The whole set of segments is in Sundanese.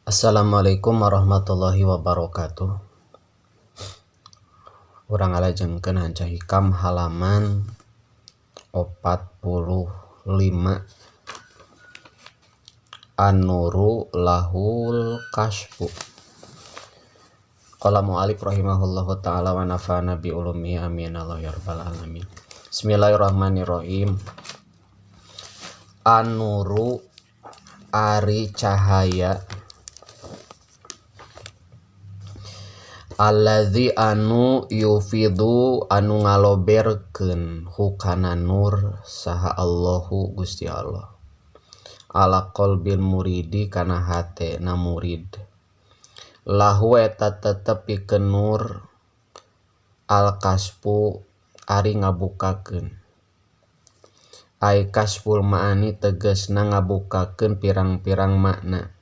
Assalamualaikum warahmatullahi wabarakatuh. Urang ngalajengkeun Hanca Hikam halaman 45. An-nuru lahul kasfu. Qala mu'alif rahimahullahu ta'ala wa nafa'ana bi ulumihi amin Allah ya rabbal alamin. Bismillahirrahmanirrahim. An-nuru ari cahaya alladzi anu yufidu anu ngaloberkeun hukana nur saha Allahu Gusti Allah ala qalbil muridi kana hatena murid lahu eta tetep pikeun nur al kasfu ari ngabukakeun ai kasful ma'ani tegasna ngabukakeun pirang-pirang makna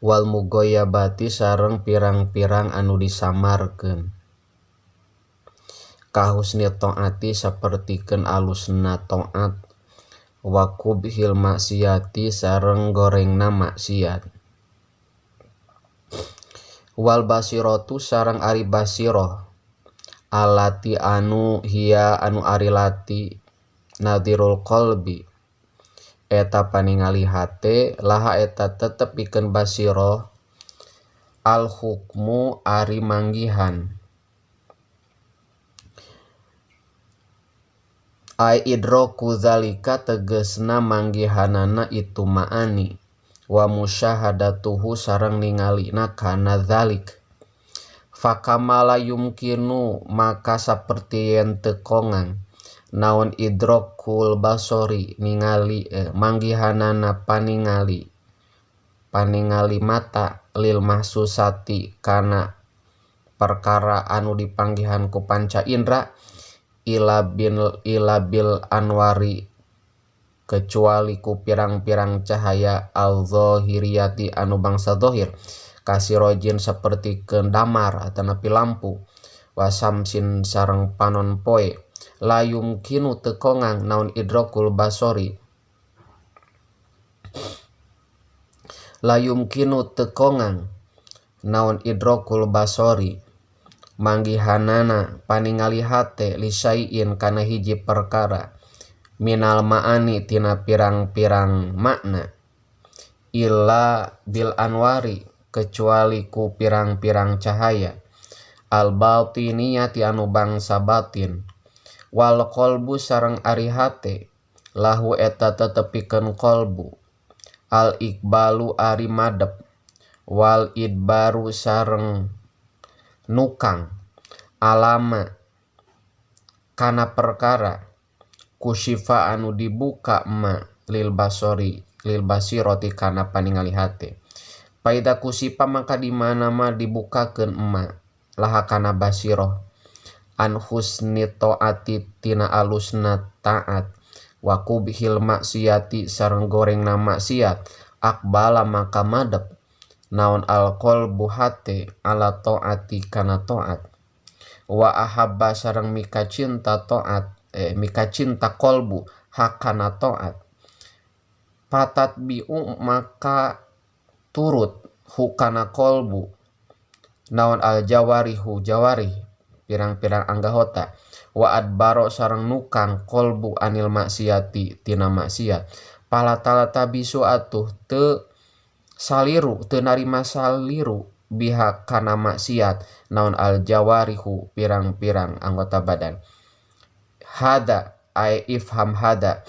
wal mughayyabati sareng pirang-pirang anu disamarkeun kahusni taati sapertikeun alusna taat wa qubhil maksiati sareng gorengna maksiat wal basiratu sareng ari basirah alati anu hiya anu ari lati nadirul qalbi eta paningali hate laha eta tetep pikeun basirah al hukmu ari manggihan ai idraku zalika tegesna manggihanana itu ma'ani wa musyahadatuhu sareng ningalina kana zalik fakamala yumkinu maka saperti yen teu kongang naon idrokul basori ningali manggihanana paningali paningali mata lil mahsusati kana perkara anu dipanggihan ku panca indra ila bil anwari kecuali ku pirang-pirang cahaya al-zahiriyati anu bangsa zahir kasirojin saperti damar atanapi lampu wasamsin sareng panon poe la yumkinu teu kongang naon idrokul basori la yumkinu teu kongang naon idrokul basori manggihanana paningali hate lisaiin kana hiji perkara minal ma'ani tina pirang-pirang makna illa bil anwari kecuali ku pirang-pirang cahaya al batiniyati anu bangsa batin wal qalbu sareng ari hate lahu eta tetepikeun qalbu al iqbalu ari madep wal idbaru sareng nukang alama kana perkara kusifa anu dibuka ma lil basori lil basiroti kana paningali hate paida kusifa maka di mana ma dibukakeun ma laha kana basiroh an husni taati tina alusna taat wa qubhil maksiati sareng gorengna maksiat akbala maka madep naon al qalbu hate ala taati kana taat wa ahabba sareng mika cinta taat mika cinta qalbu hakana taat patat biu maka turut hukana qalbu naon al jawarihu jawarih pirang-pirang anggahota wa adbaro sareng nukang qalbu anil maksiati tina maksiat pala tabisu atuh teu saliru teu narima saliru biha kana maksiat naon al jawarihu pirang-pirang anggota badan hada ai ifham hada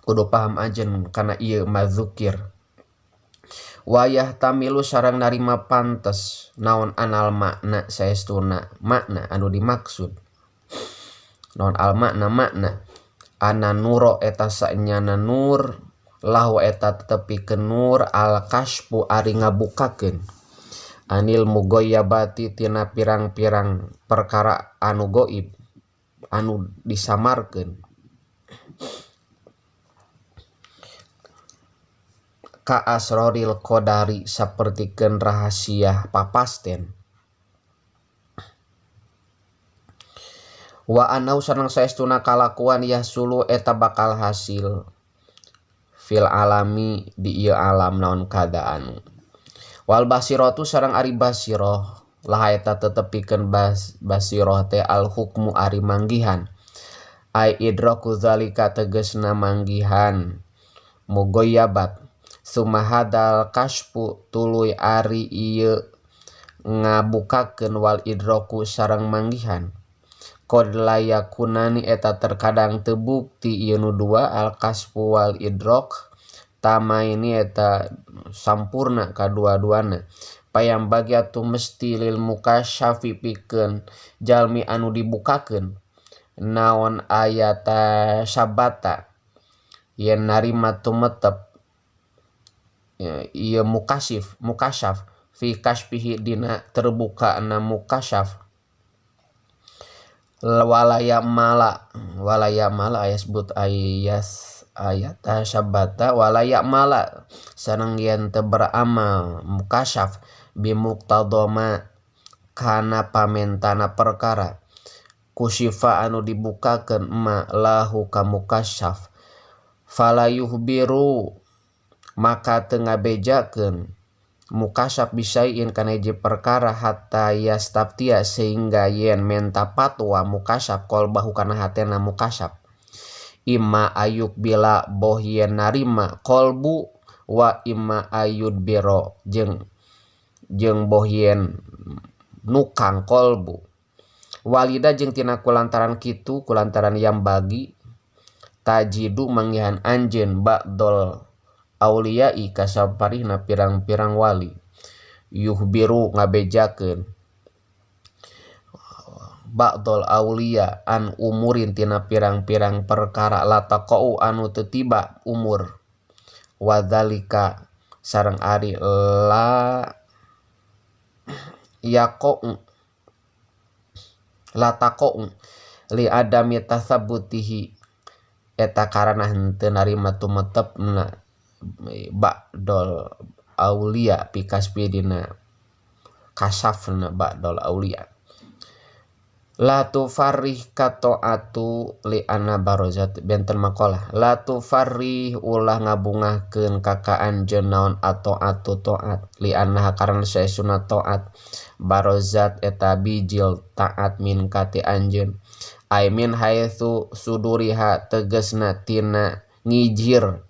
kudu paham ajen kana ieu madzukir wayah tamilu sareng narima pantes naon anal makna saestuna makna anu dimaksud naon al makna makna ana nuro eta saenyana nur lahu eta tetepikeun nur al kasfu ari ngabukakeun anil mughayyabati tina pirang-pirang perkara anu goib anu disamarkeun ka asroril qadari sapertikeun rahasia papasten wa anau sareng saestuna kalakuan yahsulu eta bakal hasil Fil alami di ieu alam naon kada anu. Wal basiratu sareng ari basirah laha eta tetep pikeun basirah teh al hukmu ari manggihan. Ai idraku zalika tegasna manggihan mughayyabat. Summa hadal kasfu tuluy ari ieu ngabukakeun wal idraku sareng manggihan. Qad la yakunani eta terkadang teu bukti ieu nu dua al kasfu wal idrak tamaini eta sampurna kadua-duana. Payam bagi atuh mesti lil mukasyafi pikeun jalmi anu dibukakeun naon ayata sabata yen narima tumetep ieu mukasif mukasyaf fi kasfihi dina terbuka na mukasyaf walaya mala aya sebut ayas ayata sabata walaya mala sareng yen teu beramal mukasyaf bimuqtadoma kana pamentana perkara kusifa anu dibukakeun ma lahu ka mukasyaf fala yuhbiru maka teu ngabejakeun mukasyaf bisain kana hiji perkara hatta yastaftia sehingga yen menta fatwa mukasyaf qalbahu kana hatena mukasyaf imma ayuk bila boh yen narima qalbu wa imma ayud biro jeung jeung boh yen nukang qalbu walida jeung tina kulantaran kitu kulantaran yang bagi tajidu manggihan anjeun ba'dol auliyai kasaparihna pirang-pirang wali yuhbiru ngabejakeun ba'dol auliya an umurin tina pirang-pirang perkara lataqau anu teu tiba umur wadzalika sareng ari la yaqau lataqau li adami tasabutihi eta karana henteu narima tumetepna ba'dol auliya pikaspi dina kasafna ba'dol auliya la tufarrih katoatu li anna barozat benten maqalah la tufarrih ulah ngabungahkeun ka ka anjeun naon atoatu taat li anna karana saestuna taat barozat eta bijil taat min ka ti anjeun ai min haitsu suduriha tegasna tina ngijir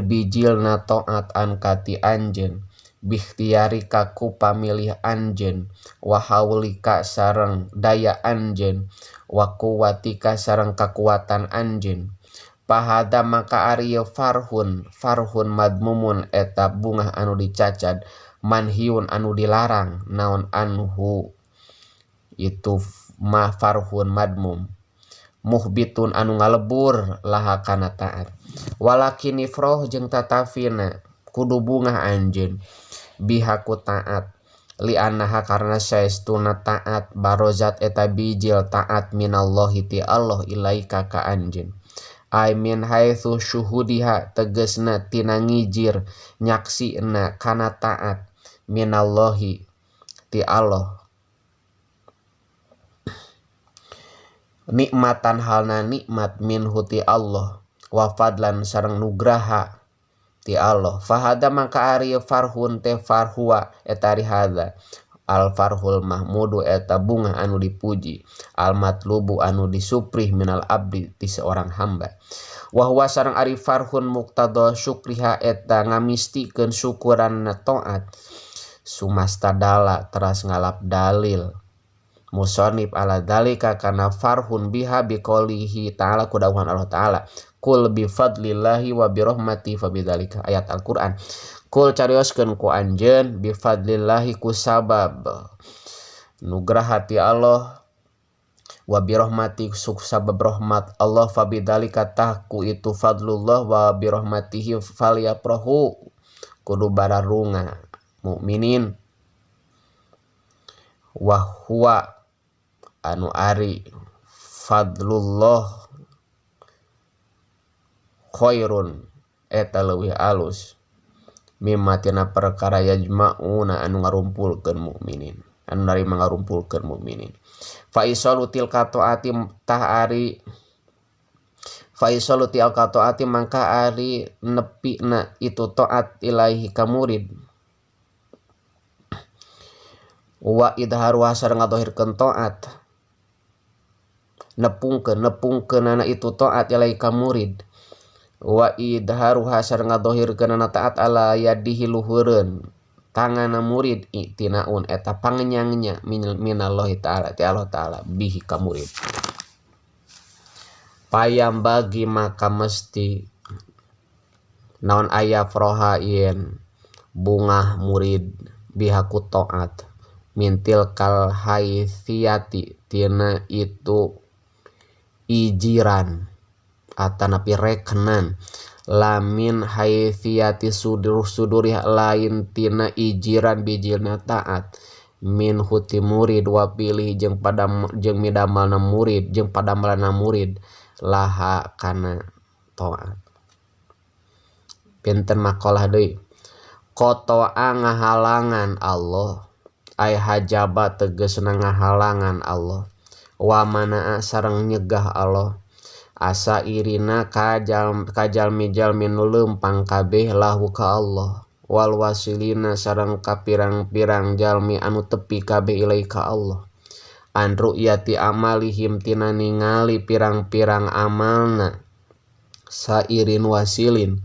bijilna taat an ka ti anjeun bikhtiarika ku pamilih anjeun wa haulika sareng daya anjeun wa quwwatika sareng kakuatan anjeun pahada maka ari farhun farhun madmumun eta bungah anu dicacad manhiun anu dilarang naon anhu itu ma farhun madmum muhbitun anu ngalebur laha kana taat walakin ifroh jeung tatafina kudu bungah anjeun bihaku taat li annaha karna saestuna taat barozat eta bijil taat minallahi ti Allah ilaika ka anjeun ai min haitsu syuhudiha tegasna tina ngijir nyaksina kana taat minallahi ti Allah nikmatan halna nikmat minhu ti Allah wa fadlan sareng nugraha ti Allah fahada maka ari farhun teh farhuwa eta ari hadza al farhul mahmudu eta bunga anu dipuji al matlubu anu disuprih minal abdi ti seorang hamba wa huwa sareng ari farhun muqtada syukriha eta ngamistikeun syukuranna taat sumastadala teras ngalap dalil musonib ala dzalika kana farhun biha biqaulihi ta'ala kudawuhan Allah ta'ala kul bi fadlillahi wa bi rahmati fa bidzalika ayat Al-Qur'an kul carioskeun ku anjeun bi fadlillahi ku sabab nugraha ti Allah wa bi rahmati sabab rahmat Allah fa bidzalika tahku itu fadlullah wa bi rahmatihi falyaprahu kudu bararunga mukminin wa huwa anu ari fadlullah khairun eta leuwih alus mimma tina perkara yajma'una anu ngarumpulkeun mukminin anu narima ngarumpulkeun mukminin fa isalu tilka taati tah ari Fa isalu tilka taati mangka ari nepina itu taat ilaihi ka murid wa idharuha sareng ngadohirkeun taat nepungkeun nepungkeunana itu taat ilaihi ka murid wa idharuha sareng ngadohirkeunana taat ala yadihi luhureun tanganna murid i'tinaun eta pangenyangnya minallahi ta'ala ti Allah ta'ala bihi ka murid. Payam bagi maka mesti naon aya froha yen bungah murid bihaku taat mintil kal haitsiyati tina itu ijiran atanapi rekenan lamin haitsiyati sudur suduri lain tina ijiran bijilna taat min huti murid wa pilih jeung pada jeung midamalna murid jeung padamelna murid laha kana taat. Pinten makalah deui qata'a ngahalangan Allah ay hajaba tegasna ngahalangan Allah wa manaa sareng nyegah Allah asa irina kajalmi-jalmi nu leumpang kabeh lahu ka Allah wal wasilina sareng ka pirang-pirang jalmi anu tepi kabeh ilai ka Allah an ru'yati amalihim tina ningali pirang-pirang amalna sairin wasilin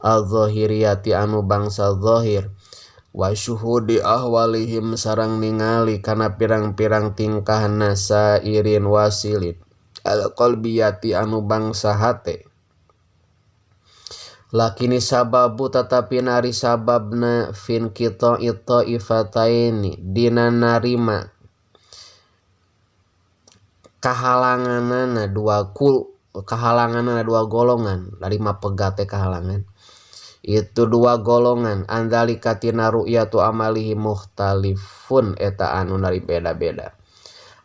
al-zahiriyati anu bangsa zahir wa syuhudi ahwalihim sareng ningali kana pirang-pirang tingkahna sairin wasilin al-qalbiyati anu bangsa hate. Lakini sababu tetapi nari sababna fin kita ifataini dina narima kahalanganana dua kul kahalanganana dua golongan narima pegate kahalangan itu dua golongan andalika tina ru'yatu amalihi mukhtalifun eta anu nari beda-beda.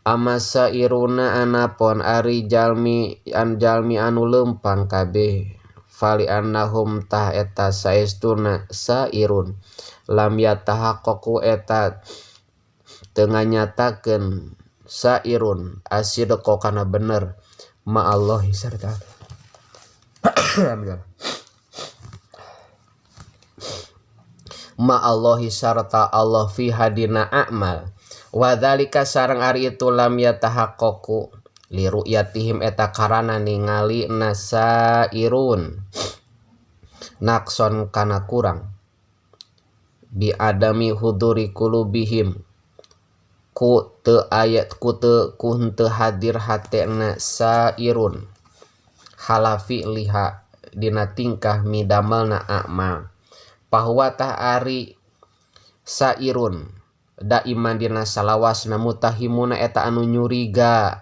Amasa iruna anapon ari jalmi an jalmi anu leumpang kabeh fali annahum tah eta saestuna sairun lam yatahaqqaqu eta teu nganyatakeun sairun asidqa kana bener ma Allah sarta ma Allahi sarta Allah fi hadina a'mal wa dzalika sareng ari itu lam yatahaqqaqu li ru'yatihim eta karana ningali nasairun naqson kana kurang bi adami huduri qulubihim ku teu ayat ku teu ku henteu hadir hatena sairun halafi liha dina tingkah midamelna a'mal bahwa tah ari sairun daiman dina salawasna mutahimuna eta anu nyuriga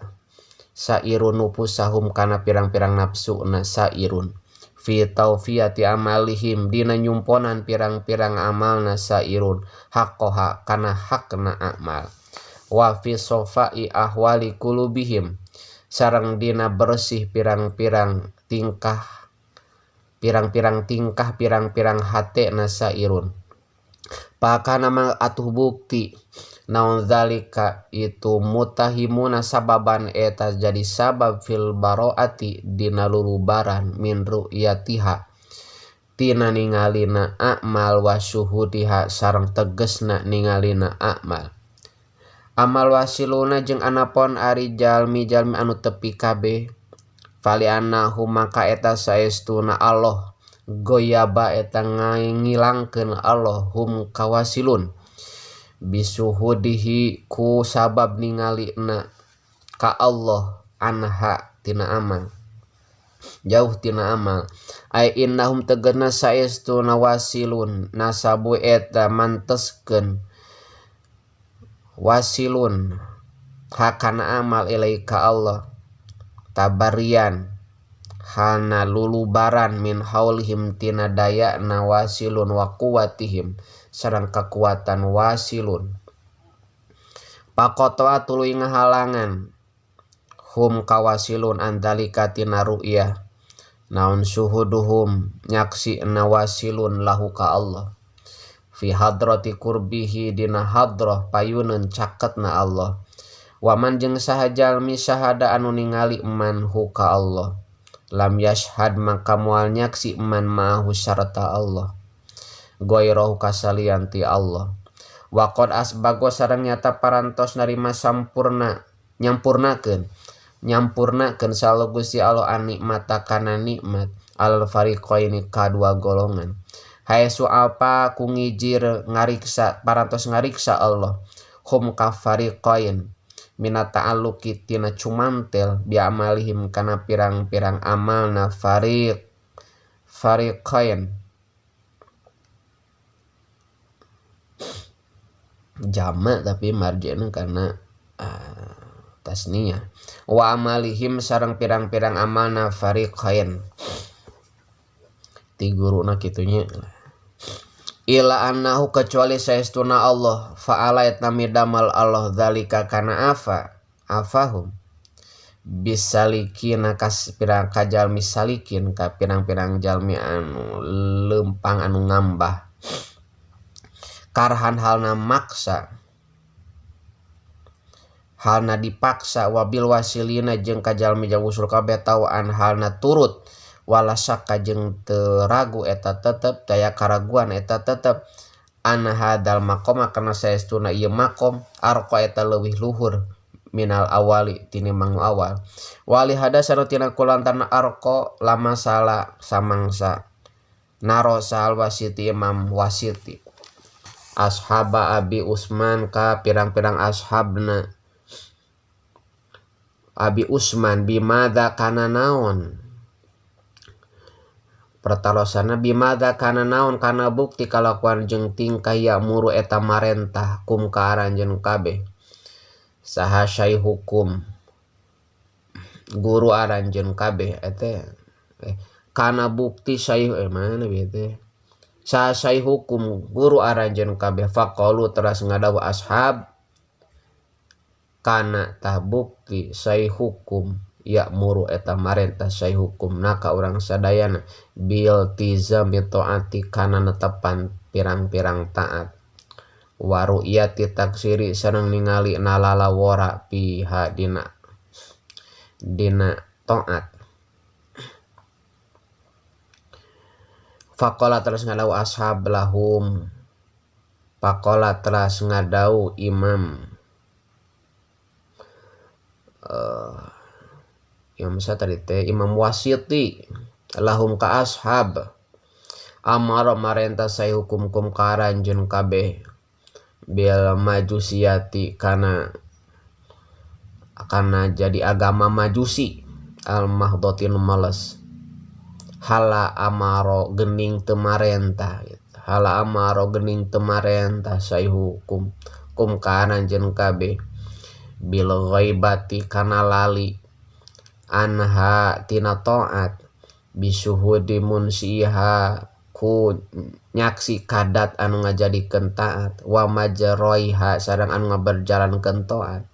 sairun nufusahum kana pirang-pirang nafsuna sairun fi taufiyati amalihim dina nyumponan pirang-pirang amalna sairun haqqoha kana hakna amal wa fi sofai ahwali qulubihim sareng dina bersih pirang-pirang tingkah pirang-pirang tingkah pirang-pirang hate nasairun pakana mang atuh bukti naon zalika itu mutahimuna sababan eta jadi sabab fil baroati dina lulubaran min ru'yatiha tina ningalina a'mal wa syuhudiha sareng tegesna ningalina a'mal amal wasiluna jeung anapon ari jalmi-jalmi anu tepi kabeh fali annahu maka eta saestuna Allah goyaba eta ngilangkeun Allah hum kawasilun bisuhudihi ku sabab ningalina ka Allah anha tina amal jauh tina amal ay innahum tegena saestuna wasilun nasabu eta manteskeun wasilun hakana amal ilaika Allah tabarian hana lulubaran min haulihim tina daya na wasilun wa quwatihim sareng kekuatan wasilun pakotoa tuluy ngahalangan hum kawasilun andalika tina ru'yah naon syuhuduhum nyaksi na wasilun lahu ka Allah fi hadrati qurbihi dina hadrah payuneun caketna Allah waman jeung saha jalmi syahada anu ningali man hu ka Allah Lam yashhad maka moal nyaksi man ma'ahu sarta Allah ghairahu kasalian ti Allah. Wa qad asbago sareng nyata parantos narima sampurna nyampurnakeun nyampurnakeun saha Gusti Allah an-nikmata kana nikmat alal fariqaini ka dua golongan. Haesu apa ku ngijir ngariksa parantos ngariksa Allah hum ka fariqain mina ta'alluqi tina cumantel bi amalihim kana pirang-pirang amalna fariqain jama tapi marjina karena tasniyah wa amalihim sareng pirang-pirang amalna fariqain ti guruna kitunya ila annahu kecuali saestuna Allah fa'ala etna midamal Allah dzalika kana afa afahum bisalikina kas pirang kajalmi salikin ka pirang-pirang jalmi anu lempang anu ngambah karhan halna maksa halna dipaksa wabil wasilina jeung kajalmi jang usul kabeh tauan halna turut wala syakka jeung teu ragu eta tetep daya karaguan eta tetep anna hadzal maqam kana saestuna ieu maqam arqa eta leuwih luhur minal awali tinimbang nu awal wali hada sarutina kulantaran arqa lama sala samangsa narosal wasiti imam wasiti ashaba Abi Usman ka pirang-pirang ashabna Abi Usman bimada kana naon pertalosana bimada kana naon kana bukti kalakuan jeung tingkah ya'muru eta marentah kum ka aranjeun kabeh saha syaihukum guru aranjeun kabeh eta kana bukti syaih mana bieu teh saha syaihukum guru aranjeun kabeh faqalu teras ngadawu ashab kana tah bukti syaihukum ya'muru eta marentah syaihukum na ka urang sadayana bil tizami taati kana netepan pirang-pirang taat wa ru'yati taksiri sareng ningali nalalawora piha dina dina taat faqala terus ngadau ashab lahum faqala teras ngadau imam imam sa tadi teh imam wasiti lahum ka ashab amara marentah say hukum kum ka aranjeun kabeh bil majusiyati kana kana jadi agama majusi al mahdhatin males hala amaro gening teu marentah gitu. Hala amaro gening teu marentah say hukum kum ka aranjeun kabeh bil ghaibati kana lali anha tina taat bisuhudi munsiha ku nyaksi kadat anu ngajadikeun taat wa majroiha sareng anu ngaberjalankeun taat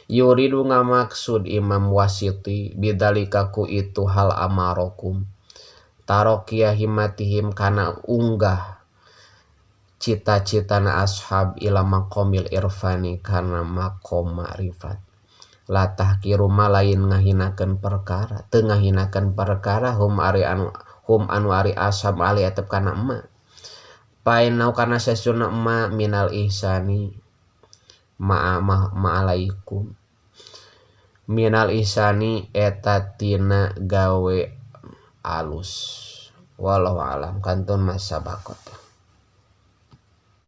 yuridu ngamaksud imam wasiti bidzalika ku itu hal amarokum tarokiya himatihim kana unggah cita-citana ashab ila maqamil irfani kana maqam ma'rifat la tahkiru ma lain ngahinakeun perkara teu ngahinakeun perkara hum ari anu hum anu ari ashab ali etep kana emma painau kana sesuna emma minal ihsani ma'alaikum minal ihsani eta tina gawe alus wallahu alam kantun masabakot.